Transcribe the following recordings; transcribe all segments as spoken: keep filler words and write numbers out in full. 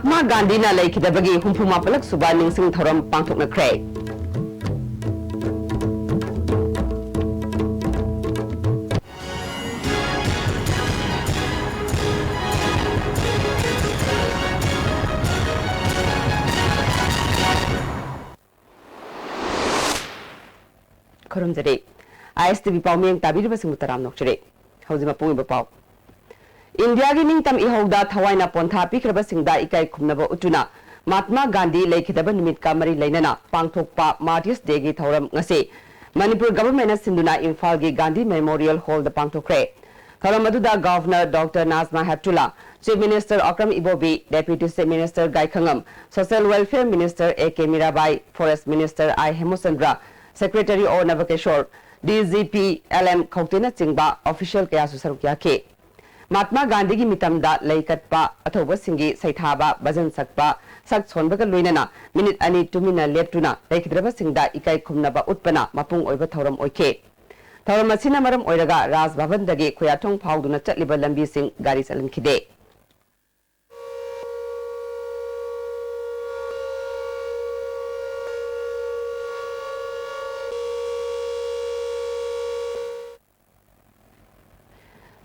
ꯃꯍꯥꯠꯃꯥ ꯒꯥꯟꯙꯤꯅ ꯂꯩꯈꯤꯗꯕꯒꯤ ꯍꯨꯝꯐꯨ ꯃꯥꯄꯜꯂꯛ ꯁꯨꯕ ꯅꯤꯡꯁꯤꯡ ꯊꯧꯔꯝ ꯄꯥꯡꯊꯣꯛꯅꯈ꯭ꯔꯦ꯫ ꯈꯨꯔꯨꯝꯖꯔꯤ꯫ ꯑꯥꯏ ꯑꯦꯁ ꯇꯤ ꯚꯤ ꯄꯥꯎꯃꯤꯌꯦꯡ ꯇꯥꯕꯤꯔꯤꯕꯁꯤꯡꯕꯨ ꯇꯔꯥꯝꯅ ꯑꯣꯛꯆꯔꯤ꯫ ꯍꯧꯖꯤꯛ ꯃꯄꯨꯡ ꯑꯣꯏꯕ ꯄꯥꯎ꯫ ꯏꯟꯗꯤꯌꯥꯒꯤ ꯅꯤꯡꯇꯝ ꯏꯍꯧꯗ ꯊꯋꯥꯏꯅ ꯄꯣꯟꯊꯥ ꯄꯤꯈ꯭ꯔꯕꯁꯤꯡꯗ ꯏꯀꯥꯏ ꯈꯨꯝꯅꯕ ꯎꯠꯇꯨꯅ ꯃꯍꯥꯠꯃꯥ ꯒꯥꯟꯙꯤ ꯂꯩꯈꯤꯗꯕ ꯅꯨꯃꯤꯠꯀ ꯃꯔꯤ ꯂꯩꯅꯅ ꯄꯥꯡꯊꯣꯛꯄ Martyrs Day ꯒꯤ ꯊꯧꯔꯝ ꯉꯁꯤ ꯃꯅꯤꯄꯨꯔ government ꯅ ꯁꯤꯟꯗꯨꯅ ꯏꯝꯐꯥꯜꯒꯤ ꯒꯥꯟꯙꯤ Memorial Hall ꯗ ꯄꯥꯡꯊꯣꯛꯈ꯭ꯔꯦ꯫ ꯊꯧꯔꯝ ꯑꯗꯨꯗ Governor Doctor Najma Heptulla, Chief Minister Okram Ibobi, Deputy Chief Minister ꯒꯥꯏꯈꯉꯝ, Social Welfare Minister A K Mirabai, Forest Minister I Hemchandra, Secretary O Nabakishor, D G P L M ꯈꯧꯇꯦꯅꯆꯤꯡꯕ official ꯀꯌꯥꯁꯨ ꯁꯔꯨꯛ ꯌꯥꯈꯤ꯫ ꯃꯍꯥꯠꯃꯥ ꯒꯥꯟꯙꯤꯒꯤ ꯃꯤꯇꯝꯗ ꯂꯩ ꯀꯠꯄ ꯑꯊꯧꯕꯁꯤꯡꯒꯤ ꯁꯩꯊꯥꯕ, ꯚꯖꯟ ꯁꯛꯄ, ꯁꯛ ꯁꯣꯟꯕꯒ ꯂꯣꯏꯅꯅ ꯃꯤꯅꯤꯠ ꯑꯅꯤ ꯇꯨꯃꯤꯟꯅ ꯂꯦꯞꯇꯨꯅ ꯂꯩꯈꯤꯗ꯭ꯔꯕꯁꯤꯡꯗ ꯏꯀꯥꯏ ꯈꯨꯝꯅꯕ ꯎꯠꯄꯅ ꯃꯄꯨꯡ ꯑꯣꯏꯕ ꯊꯧꯔꯝ ꯑꯣꯏꯈꯤ꯫ ꯊꯧꯔꯝ ꯑꯁꯤꯅ ꯃꯔꯝ ꯑꯣꯏꯔꯒ ꯔꯥꯖ ꯚꯕꯟꯗꯒꯤ ꯈꯣꯌꯥꯊꯣꯡ ꯐꯥꯎꯗꯨꯅ ꯆꯠꯂꯤꯕ ꯂꯝꯕꯤꯁꯤꯡ ꯒꯥꯔꯤ ꯆꯠꯍꯟꯈꯤꯗꯦ꯫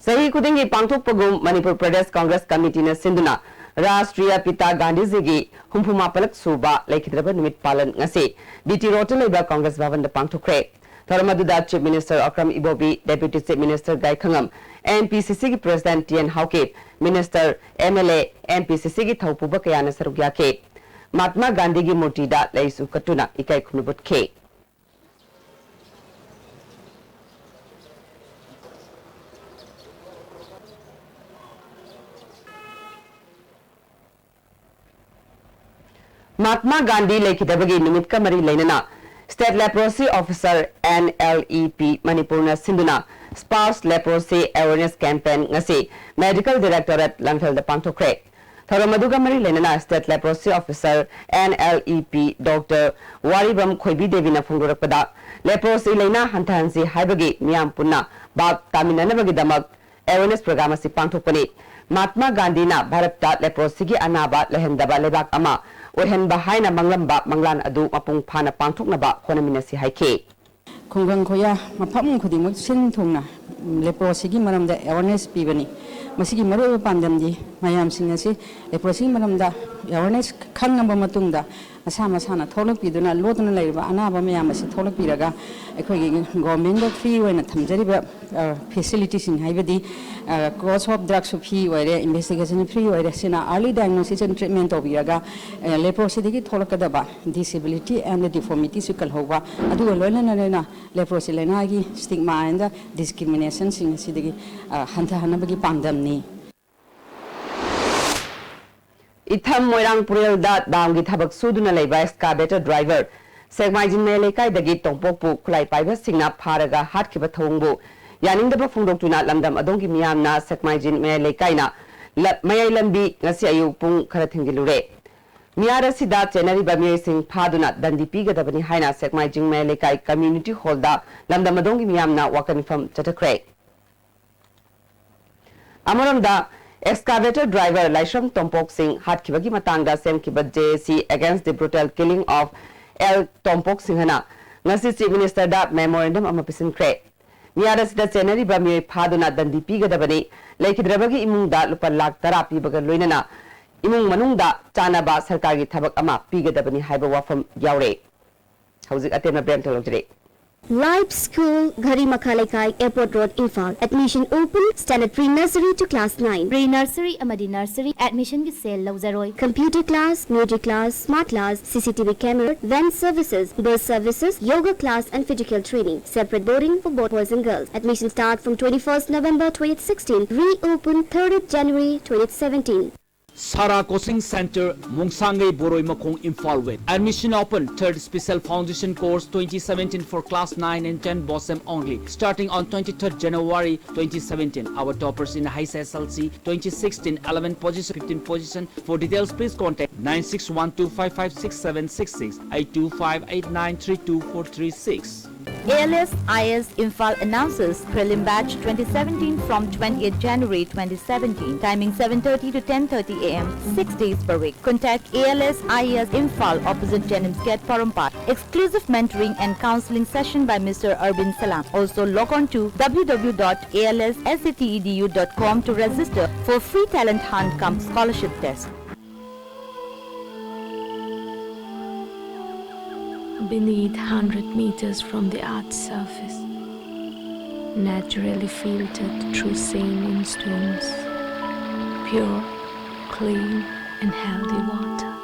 ꯆꯍꯤ ꯈꯨꯗꯤꯡꯒꯤ ꯄꯥꯡꯊꯣꯛꯄꯒꯨꯝ ꯃꯅꯤꯄꯨꯔ ꯄ꯭ꯔꯗꯦꯁ ꯀꯪꯒ꯭ꯔꯦꯁ ꯀꯃꯤꯇꯤꯅ ꯁꯤꯟꯗꯨꯅ ꯔꯥꯁꯇ꯭ꯔꯤꯌꯥ ꯄꯤꯇꯥ ꯒꯥꯟꯙꯤꯖꯤꯒꯤ ꯍꯨꯝꯐꯨ ꯃꯥꯄꯜꯂꯛ ꯁꯨꯕ ꯂꯩꯈꯤꯗ꯭ꯔꯕ ꯅꯨꯃꯤꯠ ꯄꯥꯂꯟ ꯉꯁꯤ ꯕꯤ ꯇꯤ ꯔꯣꯗꯇ ꯂꯩꯕ ꯀꯪꯒ꯭ꯔꯦꯁ ꯚꯕꯟꯗ ꯄꯥꯡꯊꯣꯛꯈ꯭ꯔꯦ꯫ ꯊꯧꯔꯝ ꯑꯗꯨꯗ Chief Minister Okram Ibobi, Deputy Chief Minister Gaikhangam, N P C ꯁꯤꯒꯤ President T N Haokip, Minister, M L A, N P C ꯁꯤꯒꯤ ꯊꯧꯄꯨꯕ ꯀꯌꯥꯅ ꯁꯔꯨꯛ ꯌꯥꯈꯤ꯫ ꯃꯍꯥꯠꯃꯥ ꯒꯥꯟꯙꯤꯒꯤ ꯃꯨꯔꯇꯤꯗ ꯂꯩꯁꯨ ꯀꯠꯇꯨꯅ ꯏꯀꯥꯏ ꯈꯨꯝꯅꯕ ꯎꯠꯈꯤ꯫ ꯃꯍꯥꯠꯃꯥ ꯒꯥꯟꯙꯤ ꯂꯩꯈꯤꯗꯕꯒꯤ ꯅꯨꯃꯤꯠꯀ ꯃꯔꯤ ꯂꯩꯅꯅ State Leprosy Officer, N L E P, ꯃꯅꯤꯄꯨꯔꯅ ꯁꯤꯟꯗꯨꯅ Sparsh Leprosy Awareness Campaign ꯉꯁꯤ Medical Directorate ꯂꯝꯐꯦꯜꯗ ꯄꯥꯡꯊꯣꯛꯈ꯭ꯔꯦ꯫ ꯊꯧꯔꯝ ꯑꯗꯨꯒ ꯃꯔꯤ ꯂꯩꯅꯅ State Leprosy Officer, N L E P, Doctor Waribam Khoibi ꯗꯦꯕꯤꯅ ꯐꯣꯡꯗꯣꯔꯛꯄꯗ, leprosy ꯂꯩꯅꯥ ꯍꯟꯊꯍꯟꯁꯤ ꯍꯥꯏꯕꯒꯤ ꯃꯤꯌꯥꯝ ꯄꯨꯟꯅ ꯚꯥꯕ ꯇꯥꯃꯤꯟꯅꯅꯕꯒꯤꯗꯃꯛ awareness program ꯑꯁꯤ ꯄꯥꯡꯊꯣꯛꯄꯅꯤ꯫ ꯃꯍꯥꯠꯃꯥ ꯒꯥꯟꯙꯤꯅ ꯚꯥꯔꯠꯇ ꯂꯦꯄ꯭ꯔꯣꯁꯤꯒꯤ ꯑꯅꯥꯕ ꯂꯩꯍꯟꯗꯕ ꯂꯩꯕꯥꯛ ꯑꯃ ꯑꯣꯏꯍꯟꯕ ꯍꯥꯏꯅ ꯃꯪꯂꯝꯕ ꯃꯪꯂꯥꯟ ꯑꯗꯨ ꯃꯄꯨꯡ ꯐꯥꯅ ꯄꯥꯡꯊꯣꯛꯅꯕ ꯍꯣꯠꯅꯃꯤꯟꯅꯁꯤ ꯍꯥꯏꯈꯤ꯫ ꯈꯨꯡꯒꯪ ꯈꯨꯌꯥ ꯃꯐꯝ ꯈꯨꯗꯤꯡꯃꯛ ꯁꯤꯟ ꯊꯨꯡꯅ ꯂꯦꯄ꯭ꯔꯣꯁꯤꯒꯤ ꯃꯔꯝꯗ ꯑꯦꯋꯥꯔꯅꯦꯁ ꯄꯤꯕꯅꯤ꯫ ꯃꯁꯤꯒꯤ ꯃꯔꯨꯑꯣꯏꯕ ꯄꯥꯟꯗꯝꯗꯤ ꯃꯌꯥꯝꯁꯤꯡ ꯑꯁꯤ ꯂꯦꯄ꯭ꯔꯣꯁꯤꯒꯤ ꯃꯔꯝꯗ ꯑꯦꯋꯥꯔꯅꯦꯁ ꯈꯪꯉꯕ ꯃꯇꯨꯡꯗ ꯃꯁꯥ ꯃꯁꯥꯅ ꯊꯣꯛꯂꯛꯄꯤꯗꯨꯅ ꯂꯣꯠꯇꯨꯅ ꯂꯩꯔꯤꯕ ꯑꯅꯥꯕ ꯃꯌꯥꯝ ꯑꯁꯤ ꯊꯣꯛꯂꯛꯄꯤꯔꯒ ꯑꯩꯈꯣꯏꯒꯤ ꯒꯣꯔꯃꯦꯟꯗ ꯐ꯭ꯔꯤ ꯑꯣꯏꯅ ꯊꯝꯖꯔꯤꯕ ꯐꯦꯁꯤꯂꯤꯇꯤꯁꯤꯡ ꯍꯥꯏꯕꯗꯤ ꯀꯣꯁ ꯑꯣꯐ ꯗ꯭ꯔꯛꯁꯨ ꯐ꯭ꯔꯤ ꯑꯣꯏꯔꯦ, ꯏꯟꯚꯦꯁꯇꯤꯒꯦꯁꯟ ꯐ꯭ꯔꯤ ꯑꯣꯏꯔꯦ꯫ ꯁꯤꯅ ꯑꯥꯔꯂꯤ ꯗꯥꯏꯒꯅꯣꯁꯤꯁ ꯑꯦꯟ ꯇ꯭ꯔꯤꯠꯃꯦꯟ ꯇꯧꯕꯤꯔꯒ ꯂꯦꯄ꯭ꯔꯣꯁꯤꯗꯒꯤ ꯊꯣꯛꯂꯛꯀꯗꯕ ꯗꯤꯁꯦꯕꯤꯂꯤꯇꯤ ꯑꯦꯟ ꯗꯤꯐꯣꯔꯃꯤꯇꯤꯁꯨ ꯀꯜꯍꯧꯕ, ꯑꯗꯨꯒ ꯂꯣꯏꯅꯅ ꯂꯣꯏꯅ ꯂꯦꯄ꯭ꯔꯣꯁꯤ ꯂꯥꯏꯅꯥꯒꯤ ꯁ꯭ꯇꯤꯛꯃꯥ ꯑꯦꯟ ꯗꯤꯁꯀ꯭ꯔꯤꯃꯤꯅꯦꯁꯟꯁꯤꯡ ꯑꯁꯤꯗꯒꯤ ꯍꯟꯊꯍꯟꯅꯕꯒꯤ ꯄꯥꯟꯗꯝꯅꯤ꯫ ꯏꯊꯝ ꯃꯣꯏꯔꯥꯡ ꯄꯨꯔꯦꯜꯗ ꯗꯥꯝꯒꯤ ꯊꯕꯛ ꯁꯨꯗꯨꯅ ꯂꯩꯕ ꯑꯦꯛꯁꯀꯥꯚꯦꯇꯔ ꯗ꯭ꯔꯥꯏꯚꯔ ꯁꯦꯛꯃꯥꯏꯖꯤꯡ ꯃꯌꯥꯏ ꯂꯩꯀꯥꯏꯗꯒꯤ ꯇꯣꯝꯄꯣꯛꯄꯨ ꯈꯨꯠꯂꯥꯏ ꯄꯥꯏꯕꯁꯤꯡꯅ ꯐꯥꯔꯒ ꯍꯥꯠꯈꯤꯕ ꯊꯧꯑꯣꯡꯕꯨ ꯌꯥꯅꯤꯡꯗꯕ ꯐꯣꯡꯗꯣꯛꯇꯨꯅ ꯂꯝꯗꯝ ꯑꯗꯣꯝꯒꯤ ꯃꯤꯌꯥꯝꯅ ꯁꯦꯛꯃꯥꯏꯖꯤꯡ ꯃꯌꯥꯏ ꯂꯩꯀꯥꯏꯅ ꯂ-, ꯃꯌꯥꯏ ꯂꯝꯕꯤ ꯉꯁꯤ ꯑꯌꯨꯛ ꯄꯨꯡ ꯈꯔ ꯊꯤꯡꯖꯤꯜꯂꯨꯔꯦ꯫ ꯃꯤꯍꯥꯠ ꯑꯁꯤꯗ ꯆꯦꯟꯅꯔꯤꯕ ꯃꯤꯑꯣꯏꯁꯤꯡ ꯐꯥꯗꯨꯅ ꯗꯟꯗꯤ ꯄꯤꯒꯗꯕꯅꯤ ꯍꯥꯏꯅ ꯁꯦꯛꯃꯥꯏꯖꯤꯡ ꯃꯌꯥꯏ ꯂꯩꯀꯥꯏ ꯀꯝꯃ꯭ꯌꯨꯅꯤꯇꯤ ꯍꯣꯜꯗ ꯂꯝꯗꯝ ꯑꯗꯣꯝꯒꯤ ꯃꯤꯌꯥꯝꯅ ꯋꯥꯀꯠ ꯃꯤꯐꯝ ꯆꯠꯊꯈ꯭ꯔꯦ꯫ ꯑꯃꯔꯣꯝꯗ, ꯑꯦꯛꯁꯀꯥꯚꯦꯇꯔ ꯗ꯭ꯔꯥꯏꯚꯔ ꯂꯥꯏꯁ꯭ꯔꯝ ꯇꯣꯝꯄꯣꯛ ꯁꯤꯡ ꯍꯥꯠꯈꯤꯕꯒꯤ ꯃꯇꯥꯡꯗ ꯁꯦꯝꯈꯤꯕ J A C Against the Brutal Killing of L Tompok Singh ꯅ ꯉꯁꯤ ꯆꯤꯐ ꯃꯤꯅꯤꯁꯇꯔꯗ ꯃꯦꯃꯣꯔꯦꯟꯗꯝ ꯑꯃ ꯄꯤꯁꯤꯟꯈ꯭ꯔꯦ꯫ ꯃꯤꯍꯥꯠ ꯑꯁꯤꯗ ꯆꯦꯟꯅꯔꯤꯕ ꯃꯤꯑꯣꯏ ꯐꯥꯗꯨꯅ ꯗꯟꯗꯤ ꯄꯤꯒꯗꯕꯅꯤ, ꯂꯩꯈꯤꯗ꯭ꯔꯕꯒꯤ ꯏꯃꯨꯡꯗ ꯂꯨꯄꯥ ꯂꯥꯈ ꯇꯔꯥ ꯄꯤꯕꯒ ꯂꯣꯏꯅꯅ ꯏꯃꯨꯡ ꯃꯅꯨꯡꯗ ꯆꯥꯅꯕ ꯁꯔꯀꯥꯔꯒꯤ ꯊꯕꯛ ꯑꯃ ꯄꯤꯒꯗꯕꯅꯤ ꯍꯥꯏꯕ ꯋꯥꯐꯝ ꯌꯥꯎꯔꯦ꯫ ꯍꯧꯖꯤꯛ ꯑꯇꯦꯟꯕ ꯕ꯭ꯔꯦꯛ ꯑꯝꯇ ꯂꯧꯖꯔꯛꯏ꯫ Life School, ꯘꯔꯤ ꯃꯈꯥ ꯂꯩꯀꯥꯏ, Airport Road, Imphal. Admission open, standard pre-nursery to class nine. Pre-nursery ꯑꯃꯗꯤ nursery admission ꯒꯤ ꯁꯦꯜ ꯂꯧꯖꯔꯣꯏ꯫ Computer class, music class, smart class, C C T V camera, van services, bus services, yoga class and physical training. Separate boarding for both boys and girls. Admission start from twenty-first November twenty sixteen. Reopen third January twenty seventeen. Sara Coaching Center, Mongsangai Boroi Makhong, Imphal with admission open, third special foundation course twenty seventeen for class nine and ten BOSEM only, starting on twenty-third January twenty seventeen. Our toppers in H S S L C twenty sixteen, eleven position, fifteen position. For details, please contact nine six one two five five six seven six six, eight two five eight nine three two four three six. A L S I A S Imphal announces prelim batch twenty seventeen from twentieth January twenty seventeen. Timing seven thirty to ten thirty a m, six days per week. Contact A L S I A S Imphal, opposite Jennings Gate, Porompat. Exclusive mentoring and counseling session by Mister Arvind Salam. Also log on to w w w dot a l s s a t e d u dot com to register for free talent hunt cum scholarship test. Beneath, hundred meters from the earth's surface, naturally filtered through sand and stones, pure, clean, and healthy water.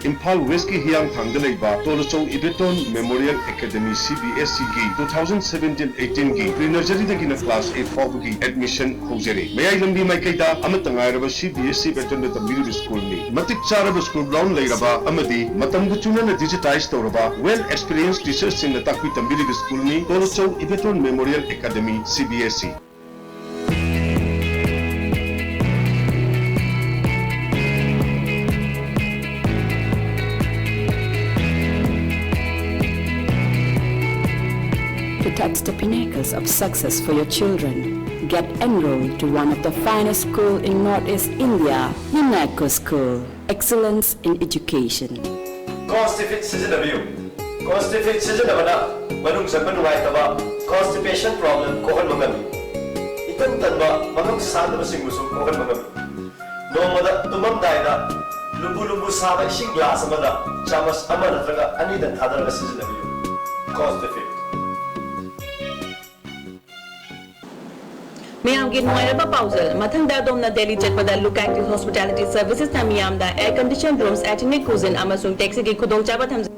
Imphal ꯋꯦꯁꯀꯤ ꯍꯤꯌꯥꯡꯊꯥꯡꯗ ꯂꯩꯕ ꯇꯣꯂꯆꯧ Ibeton memorial academy, C B ꯑꯦꯁ ꯏꯒꯤ two thousand seventeen eighteenꯒꯤ pre nurseryꯗꯒꯤꯅ class eight ꯐꯥꯎꯕꯒꯤ admission ꯍꯧꯖꯔꯦ꯫ ꯃꯌꯥꯏ ꯂꯝꯕꯤ ꯃꯥꯏꯀꯩꯗ ꯑꯃꯠꯇ ꯉꯥꯏꯔꯕ ꯁꯤ ꯕꯤ ꯑꯦꯁ ꯏ patternꯗ ꯇꯝꯕꯤꯔꯤꯕ schoolꯅꯤ꯫ ꯃꯇꯤꯛ ꯆꯥꯔꯕ school ground ꯂꯩꯔꯕ ꯑꯃꯗꯤ ꯃꯇꯝꯒ ꯆꯨꯅꯅ digitize ꯇꯧꯔꯕ well experienced teacherꯁꯤꯡꯅ ꯇꯥꯛꯄꯤ ꯇꯝꯕꯤꯔꯤꯕ schoolꯅꯤ Tolchou Ibeton memorial academy, C B S E. To touch the pinnacles of success for your children, get enrolled to one of the finest school in Northeast India, Unesco School. Excellence in education. Constipate ꯁꯤꯖꯤꯟꯅꯕꯤꯌꯨ꯫ Constipate ꯁꯤꯖꯤꯟꯅꯕꯅ ꯃꯅꯨꯡ ꯆꯪꯕ ꯅꯨꯡꯉꯥꯏꯇꯕ, constipation problem, ꯀꯣꯛꯍꯟꯕ ꯉꯝꯃꯤ꯫ ꯏꯇꯟ ꯇꯟꯕ, ꯃꯉꯝ ꯁꯥꯡꯗꯕꯁꯤꯡꯕꯨꯁꯨ ꯀꯣꯛꯍꯟꯕ ꯉꯝꯃꯤ꯫ ꯅꯣꯡꯃꯗ ꯇꯨꯝꯃꯝꯗꯥꯏꯗ ꯂꯨꯝꯕꯨ ꯂꯨꯝꯕꯨ ꯁꯥꯕ ꯏꯁꯤꯡ glass ꯑꯃꯗ ꯆꯥꯃꯁ ꯑꯃ ꯅꯠꯇ꯭ꯔꯒ ꯑꯅꯤꯗꯪ ꯊꯥꯗꯔꯒ ꯁꯤꯖꯤꯟꯅꯕꯤꯌꯨ꯫ Constipate꯫ ꯃꯌꯥꯝꯒꯤ ꯅꯨꯡꯉꯥꯏꯔꯕ ꯄꯥꯎꯖꯦꯜ꯫ ꯃꯊꯪꯗ ꯑꯗꯣꯝꯅ ꯗꯦꯜꯂꯤ ꯆꯠꯄꯗ Look Active Hospitality Servicesꯅ ꯃꯤꯌꯥꯝꯗ air conditioned rooms, ethnic cuisine ꯑꯃꯁꯨꯡ taxiꯒꯤ ꯈꯨꯗꯣꯡꯆꯥꯕ ꯊꯝꯖꯩ꯫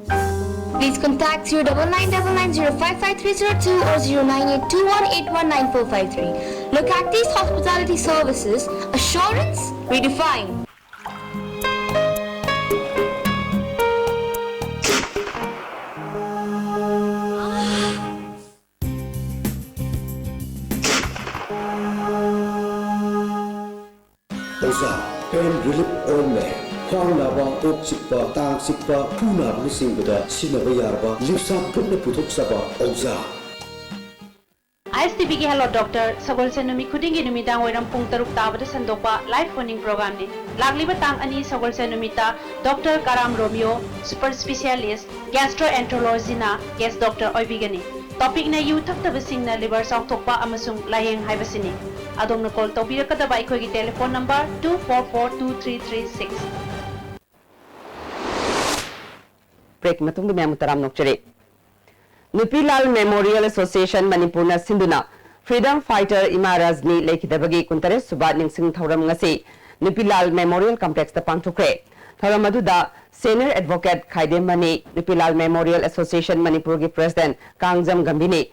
Please contact zero double nine double nine zero five five three zero two or zero nine eight two one eight one nine four five three. Look Active Hospitality Services, assurance redefined. ꯑꯣꯖꯥ, pain relief ointment꯫ ꯈ꯭ꯋꯥꯡ ꯅꯥꯕ, ꯀꯣꯛ ꯆꯤꯛꯄ, ꯇꯥꯡ ꯆꯤꯛꯄ, ꯈꯨ ꯅꯥꯕꯅꯆꯤꯡꯕꯗ ꯁꯤꯖꯤꯟꯅꯕ ꯌꯥꯔꯕ ꯂꯤꯞꯁꯥ ꯒ꯭ꯔꯨꯞꯅ ꯄꯨꯊꯣꯛꯆꯕ ꯑꯣꯖꯥ꯫ ꯑꯥꯏ ꯑꯦꯁ ꯇꯤ ꯚꯤꯒꯤ Hello Doctor, ꯁꯒꯣꯜꯁꯦꯟ ꯅꯨꯃꯤꯠ ꯈꯨꯗꯤꯡꯒꯤ ꯅꯨꯃꯤꯗꯥꯡ ꯋꯥꯏꯔꯝ ꯄꯨꯡ ꯇꯔꯨꯛ ꯇꯥꯕꯗ ꯁꯟꯗꯣꯛꯄ live phone-in program-ꯅꯤ꯫ ꯂꯥꯛꯂꯤꯕ ꯇꯥꯡ ꯑꯅꯤ ꯁꯒꯣꯜꯁꯦꯟ ꯅꯨꯃꯤꯠꯇ Doctor Karam Romeo, super specialist, gastroenterologist-ꯅ guest doctor ꯑꯣꯏꯕꯤꯒꯅꯤ꯫ Topic-ꯅ ꯌꯨ ꯊꯛꯇꯕꯁꯤꯡꯅ liver ꯆꯥꯎꯊꯣꯛꯄ ꯑꯃꯁꯨꯡ ꯂꯥꯏꯌꯦꯡ ꯍꯥꯏꯕꯁꯤꯅꯤ꯫ ꯑꯗꯣꯝꯅ call ꯇꯧꯕꯤꯔꯛꯀꯗꯕ ꯑꯩꯈꯣꯏꯒꯤ telephone number two four four two three three six꯫ Break ꯃꯇꯨꯡꯗ ꯃꯌꯥꯝ ꯇꯔꯥꯝꯅ ꯑꯣꯛꯆꯔꯤ꯫ ꯅꯨꯄꯤꯂꯥꯜ Memorial Association ꯃꯅꯤꯄꯨꯔꯅ ꯁꯤꯟꯗꯨꯅ Freedom Fighter ꯏꯃꯥ ꯔꯖꯅꯤ ꯂꯩꯈꯤꯗꯕꯒꯤ ꯀꯨꯟꯇꯔꯦꯠ ꯁꯨꯕ ꯅꯤꯡꯁꯤꯡ ꯊꯧꯔꯝ ꯉꯁꯤ ꯅꯨꯄꯤꯂꯥꯜ Memorial Complex-ꯇ ꯄꯥꯡꯊꯣꯛꯈ꯭ꯔꯦ꯫ ꯊꯧꯔꯝ ꯑꯗꯨꯗ Senior Advocate Khaidem Mani, Nupilal Memorial Association ꯃꯅꯤꯄꯨꯔꯒꯤ President ꯀꯥꯡꯖꯝ ꯒꯝꯚꯤꯔ,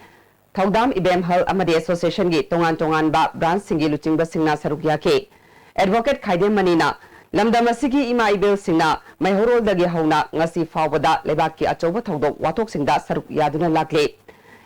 ꯊꯧꯗꯥꯝ ꯏꯕꯦꯝꯍꯜ ꯑꯃꯗꯤ association-ꯒꯤ ꯇꯣꯉꯥꯟ ꯇꯣꯉꯥꯟꯕ branch-ꯁꯤꯡꯒꯤ ꯂꯨꯆꯤꯡꯕꯁꯤꯡꯅ ꯁꯔꯨꯛ ꯌꯥꯈꯤ꯫ Advocate ꯈꯥꯏꯗꯦꯝ ꯃꯅꯤꯅ ꯂꯝꯗꯝ ꯑꯁꯤꯒꯤ ꯏꯃꯥ ꯏꯕꯦꯜꯁꯤꯡꯅ ꯃꯩꯍꯧꯔꯣꯜꯗꯒꯤ ꯍꯧꯅ ꯉꯁꯤ ꯐꯥꯎꯕꯗ ꯂꯩꯕꯥꯛꯀꯤ ꯑꯆꯧꯕ ꯊꯧꯗꯣꯛ ꯋꯥꯊꯣꯛꯁꯤꯡꯗ ꯁꯔꯨꯛ ꯌꯥꯗꯨꯅ ꯂꯥꯛꯂꯤ꯫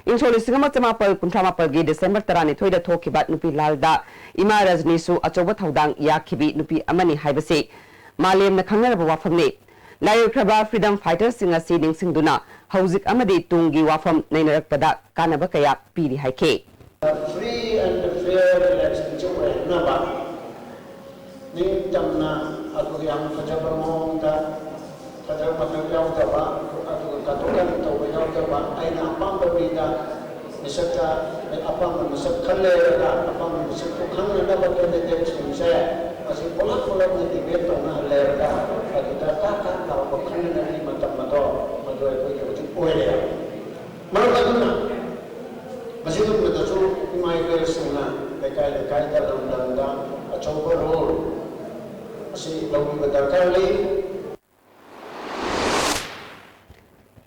ꯏꯪ ꯁꯣꯛ ꯂꯤꯁꯤꯡ ꯑꯃ ꯆꯃꯥꯄꯜ ꯀꯨꯟꯊ꯭ꯔꯥ ꯃꯥꯄꯜꯒꯤ December ꯇꯔꯥꯅꯤꯊꯣꯏꯗ ꯊꯣꯛꯈꯤꯕ ꯅꯨꯄꯤ ꯂꯥꯜꯗ ꯏꯃꯥ ꯔꯖꯅꯤꯁꯨ ꯑꯆꯧꯕ ꯊꯧꯗꯥꯡ ꯌꯥꯈꯤꯕꯤ ꯅꯨꯄꯤ ꯑꯃꯅꯤ ꯍꯥꯏꯕꯁꯤ ꯃꯥꯂꯦꯝꯅ ꯈꯪꯅꯔꯕ ꯋꯥꯐꯝꯅꯤ꯫ ꯂꯥꯏꯑꯣꯏꯈ꯭ꯔꯕ freedom fighter-ꯁꯤꯡ ꯑꯁꯤ ꯅꯤꯡꯁꯤꯡꯗꯨꯅ ꯍꯧꯖꯤꯛ ꯑꯃꯗꯤ ꯇꯨꯡꯒꯤ ꯋꯥꯐꯝ ꯅꯩꯅꯔꯛꯄꯗ ꯀꯥꯟꯅꯕ ꯀꯌꯥ ꯄꯤꯔꯤ ꯍꯥꯏꯈꯤ꯫ Free and fair election-ꯁꯤ ꯑꯣꯏꯍꯟꯅꯕ ꯅꯤꯡꯇꯝꯅ, ꯑꯗꯨꯒ ꯌꯥꯝ ꯐꯖꯕ ꯃꯑꯣꯡꯗ, ꯈꯗꯔ ꯃꯗꯔ ꯌꯥꯎꯗꯕ, ꯑꯗꯨꯒ ꯀꯥꯇꯨ ꯀꯥꯔꯟ ꯇꯧꯕ ꯌꯥꯎꯗꯕ, ꯑꯩꯅ ꯑꯄꯥꯝꯕ ꯃꯤꯗ ꯃꯤꯁꯛꯇ ꯑꯩ ꯑꯄꯥꯝꯕ ꯃꯤꯁꯛ ꯈꯜꯂꯦꯔꯒ, ꯑꯄꯥꯝꯕ ꯃꯤꯁꯛꯇꯨ ꯈꯪꯅꯅꯕ candidate-ꯁꯤꯡꯁꯦ ꯃꯁꯤ ꯄꯨꯂꯞ ꯄꯨꯂꯞꯅ debate ꯇꯧꯅꯍꯜꯂꯦꯔꯒ, ꯑꯗꯨꯗ ꯀꯥ ꯀꯥ ꯂꯥꯎꯕ ꯈꯟꯅꯅꯕꯒꯤ ꯃꯇꯝ ꯑꯗꯣ ꯃꯗꯨ ꯑꯩꯈꯣꯏꯒꯤ ꯍꯧꯖꯤꯛ ꯑꯣꯏꯔꯦ꯫ ꯃꯔꯝ ꯑꯗꯨꯅ ꯃꯁꯤꯒꯨꯝꯕꯗꯁꯨ ꯏꯃꯥ ꯏꯕꯦꯜꯁꯤꯡꯅ ꯂꯩꯀꯥꯏ ꯂꯩꯀꯥꯏꯗ, ꯂꯝ ꯂꯝꯗ ꯑꯆꯧꯕ role ꯑꯁꯤ ꯂꯧꯕꯤꯕ ꯗꯔꯀꯥꯔ ꯂꯩ꯫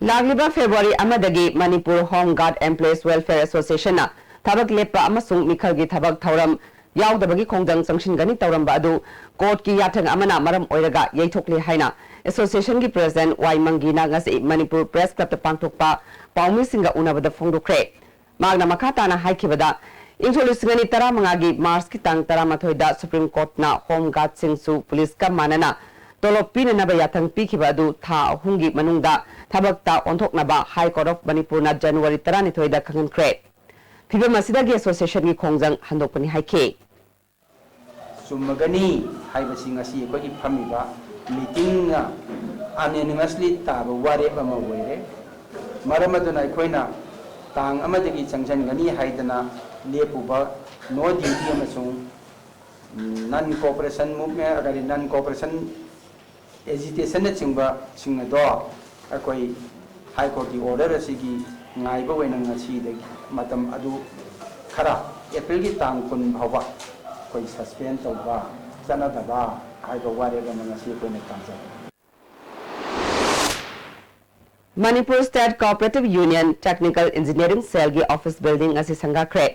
ꯂꯥꯛꯂꯤꯕ February ꯑꯃꯗꯒꯤ Manipur Home Guard Employees Welfare Association-ꯅ ꯊꯕꯛ ꯂꯦꯞꯄ ꯑꯃꯁꯨꯡ ꯃꯤꯈꯜꯒꯤ ꯊꯕꯛ ꯊꯧꯔꯝ ꯌꯥꯎꯗꯕꯒꯤ ꯈꯣꯡꯖꯪ ꯆꯪꯁꯤꯟꯒꯅꯤ ꯇꯧꯔꯝꯕ ꯑꯗꯨ court-ꯀꯤ ꯌꯥꯊꯪ ꯑꯃꯅ ꯃꯔꯝ ꯑꯣꯏꯔꯒ ꯌꯩꯊꯣꯛꯂꯦ ꯍꯥꯏꯅ association-ꯒꯤ president ꯋꯥꯏ ꯃꯪꯒꯤꯅ ꯉꯁꯤ ꯃꯅꯤꯄꯨꯔ Press Club-ꯇ ꯄꯥꯡꯊꯣꯛꯄ ꯄꯥꯎꯃꯤꯁꯤꯡꯒ ꯎꯅꯕꯗ ꯐꯣꯡꯗꯣꯛꯈ꯭ꯔꯦ꯫ ꯃꯍꯥꯛꯅ ꯃꯈꯥ ꯇꯥꯅ ꯍꯥꯏꯈꯤꯕꯗ, ꯏꯪ ꯁꯣꯛ ꯂꯤꯁꯤꯡ ꯑꯅꯤ ꯇꯔꯥꯃꯉꯥꯒꯤ March-ꯀꯤ ꯇꯥꯡ ꯇꯔꯥꯃꯥꯊꯣꯏꯗ Supreme Court-ꯅ Home Guard-ꯁꯤꯡꯁꯨ police-ꯀ ꯃꯥꯟꯅꯅ ꯇꯣꯂꯣꯞ ꯄꯤꯅꯅꯕ ꯌꯥꯊꯪ ꯄꯤꯈꯤꯕ ꯑꯗꯨ ꯊꯥ ꯑꯍꯨꯝꯒꯤ ꯃꯅꯨꯡꯗ ꯊꯕꯛꯇ ꯑꯣꯟꯊꯣꯛꯅꯕ High Court of ꯃꯅꯤꯄꯨꯔꯅ ꯖꯅꯋꯥꯔꯤ ꯇꯔꯥꯅꯤꯊꯣꯏꯗ ꯈꯪꯍꯟꯈ꯭ꯔꯦ꯫ ꯐꯤꯕꯝ ꯑꯁꯤꯗꯒꯤ associationꯒꯤ ꯈꯣꯡꯖꯪ ꯍꯟꯗꯣꯛꯄꯅꯤ ꯍꯥꯏꯈꯤ꯫ ꯆꯨꯝꯃꯒꯅꯤ ꯍꯥꯏꯕꯁꯤ ꯉꯁꯤ ꯑꯩꯈꯣꯏꯒꯤ ꯐꯝꯃꯤꯕ meetingꯅ unanimously ꯇꯥꯕ ꯋꯥꯔꯦꯞ ꯑꯃ ꯑꯣꯏꯔꯦ꯫ ꯃꯔꯝ ꯑꯗꯨꯅ ꯑꯩꯈꯣꯏꯅ ꯇꯥꯡ ꯑꯃꯗꯒꯤ ꯆꯪꯁꯤꯟꯒꯅꯤ ꯍꯥꯏꯗꯅ ꯂꯦꯞꯄꯨꯕ no duty ꯑꯃꯁꯨꯡ non cooperation movement, ꯀꯔꯤ, non cooperation agitationꯅꯆꯤꯡꯕꯁꯤꯡ ꯑꯗꯣ ꯑꯩꯈꯣꯏ High Courtꯀꯤ order ꯑꯁꯤꯒꯤ ꯉꯥꯏꯕ ꯑꯣꯏꯅ ꯉꯁꯤꯗꯒꯤ ꯃꯇꯝ ꯑꯗꯨ ꯈꯔ Aprilꯒꯤ ꯇꯥꯡ ꯀꯨꯟ ꯐꯥꯎꯕ ꯑꯩꯈꯣꯏ suspend ꯇꯧꯕ, ꯆꯠꯅꯗꯕ ꯍꯥꯏꯕ ꯋꯥꯔꯦꯞ ꯑꯃ ꯉꯁꯤ ꯑꯩꯈꯣꯏꯅ ꯇꯥꯖꯔꯦ꯫ Manipur State Cooperative Union Technical Engineering Cellꯒꯤ office building ꯑꯁꯤ ꯁꯪꯒꯥꯈ꯭ꯔꯦ꯫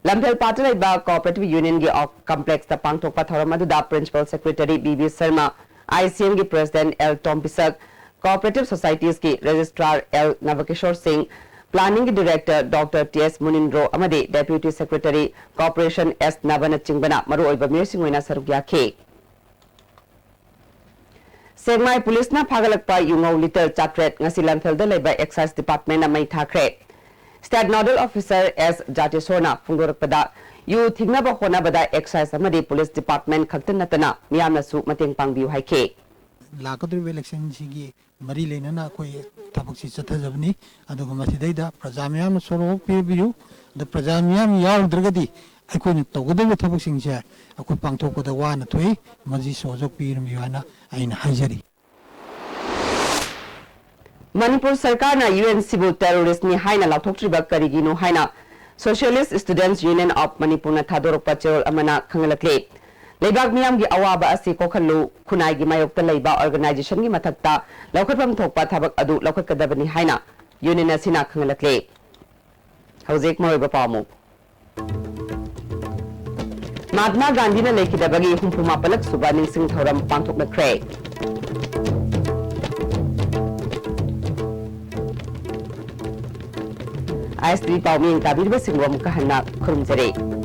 ꯂꯝꯐꯦꯜ ꯄꯥꯠꯇ ꯂꯩꯕ Cooperative Unionꯒꯤ complexꯇ ꯄꯥꯡꯊꯣꯛꯄ ꯊꯧꯔꯝ ꯑꯗꯨꯗ Principal Secretary B B Sharma, ICMꯒꯤ President ꯑꯦꯜ ꯇꯣꯝꯕꯤꯁꯛ, Cooperative Societiesꯀꯤ Registrar ꯑꯦꯜ ꯅꯕꯀꯤꯁꯣꯔ ꯁꯤꯡ, Planningꯒꯤ Director Doctor T S Munindro ꯑꯃꯗꯤ Deputy Secretary Corporation ꯑꯦꯁ ꯅꯕꯅꯆꯤꯡꯕꯅ ꯃꯔꯨꯑꯣꯏꯕ ꯃꯤꯑꯣꯏꯁꯤꯡ ꯑꯣꯏꯅ ꯁꯔꯨꯛ ꯌꯥꯈꯤ꯫ ꯁꯦꯛꯃꯥꯏ ꯄꯨꯂꯤꯁꯅ ꯐꯥꯒꯠꯂꯛꯄ ꯌꯨꯉꯧ ꯂꯤꯇꯔ ꯆꯥꯇ꯭ꯔꯦꯠ ꯉꯁꯤ ꯂꯝꯐꯦꯜꯗ ꯂꯩꯕ Excise Departmentꯅ ꯃꯩ ꯊꯥꯈ꯭ꯔꯦ꯫ State Nodal Officer ꯑꯦꯁ ꯖꯥꯇꯦꯁꯣꯔꯅ ꯐꯣꯡꯗꯣꯔꯛꯄꯗ, ꯌꯨ ꯊꯤꯡꯅꯕ ꯍꯣꯠꯅꯕꯗ Excise ꯑꯃꯗꯤ Police Department ꯈꯛꯇ ꯅꯠꯇꯅ ꯃꯤꯌꯥꯝꯅꯁꯨ ꯃꯇꯦꯡ ꯄꯥꯡꯕꯤꯌꯨ ꯍꯥꯏꯈꯤ꯫ ꯂꯥꯛꯀꯗꯧꯔꯤꯕ electionꯁꯤꯒꯤ ꯃꯔꯤ ꯂꯩꯅꯅ ꯑꯩꯈꯣꯏ ꯊꯕꯛꯁꯤ ꯆꯠꯊꯖꯕꯅꯤ꯫ ꯑꯗꯨꯒ ꯃꯁꯤꯗꯩꯗ ꯄ꯭ꯔꯖꯥ ꯃꯌꯥꯝꯅ ꯁꯣꯔꯣꯛ ꯄꯤꯕꯤꯌꯨ꯫ ꯑꯗ ꯄ꯭ꯔꯖꯥ ꯃꯤꯌꯥꯝ ꯌꯥꯎꯗ꯭ꯔꯒꯗꯤ ꯑꯩꯈꯣꯏꯅ ꯇꯧꯒꯗꯧꯔꯤꯕ ꯊꯕꯛꯁꯤꯡꯁꯦ ꯑꯩꯈꯣꯏ ꯄꯥꯡꯊꯣꯛꯄꯗ ꯋꯥꯅ ꯊꯣꯛꯏ꯫ ꯃꯁꯤ ꯁꯍꯖꯣꯛ ꯄꯤꯔꯝꯕꯤꯌꯨ ꯍꯥꯏꯅ ꯑꯩꯅ ꯍꯥꯏꯖꯔꯤ꯫ ꯃꯅꯤꯄꯨꯔ ꯁꯔꯀꯥꯔꯅ UNCꯕꯨ terroristꯅꯤ ꯍꯥꯏꯅ ꯂꯥꯎꯊꯣꯛꯇ꯭ꯔꯤꯕ ꯀꯔꯤꯒꯤꯅꯣ ꯍꯥꯏꯅ Socialist Students Union of Manipurꯅ ꯊꯥꯗꯣꯔꯛꯄ ꯆꯦꯔꯣꯜ ꯑꯃꯅ ꯈꯪꯍꯜꯂꯛꯂꯤ꯫ ꯂꯩꯕꯥꯛ ꯃꯤꯌꯥꯝꯒꯤ ꯑꯋꯥꯕ ꯑꯁꯤ ꯀꯣꯛꯍꯜꯂꯨ, ꯈꯨꯟꯅꯥꯏꯒꯤ ꯃꯥꯌꯣꯛꯇ ꯂꯩꯕ organisationꯒꯤ ꯃꯊꯛꯇ ꯂꯧꯈꯠꯐꯝ ꯊꯣꯛꯄ ꯊꯕꯛ ꯑꯗꯨ ꯂꯧꯈꯠꯀꯗꯕꯅꯤ ꯍꯥꯏꯅ Union ꯑꯁꯤꯅ ꯈꯪꯍꯜꯂꯛꯂꯤ꯫ ꯍꯧꯖꯤꯛ ꯃꯔꯨꯑꯣꯏꯕ ꯄꯥꯎ ꯑꯃꯨꯛ꯫ ꯃꯍꯥꯠꯃꯥ ꯒꯥꯟꯙꯤꯅ ꯂꯩꯈꯤꯗꯕꯒꯤ ꯍꯨꯝꯐꯨ ꯃꯥꯄꯜꯂꯛ ꯁꯨꯕ ꯅꯤꯡꯁꯤꯡ ꯊꯧꯔꯝ ꯄꯥꯡꯊꯣꯛꯅꯈ꯭ꯔꯦ꯫ ISTV ꯄꯥꯎ ꯃꯤꯠꯌꯦꯡ ꯇꯥꯕꯤꯔꯤꯕꯁꯤꯡꯕꯨ ꯑꯃꯨꯛꯀ ꯍꯟꯅ ꯈꯨꯔꯨꯝꯖꯔꯤ꯫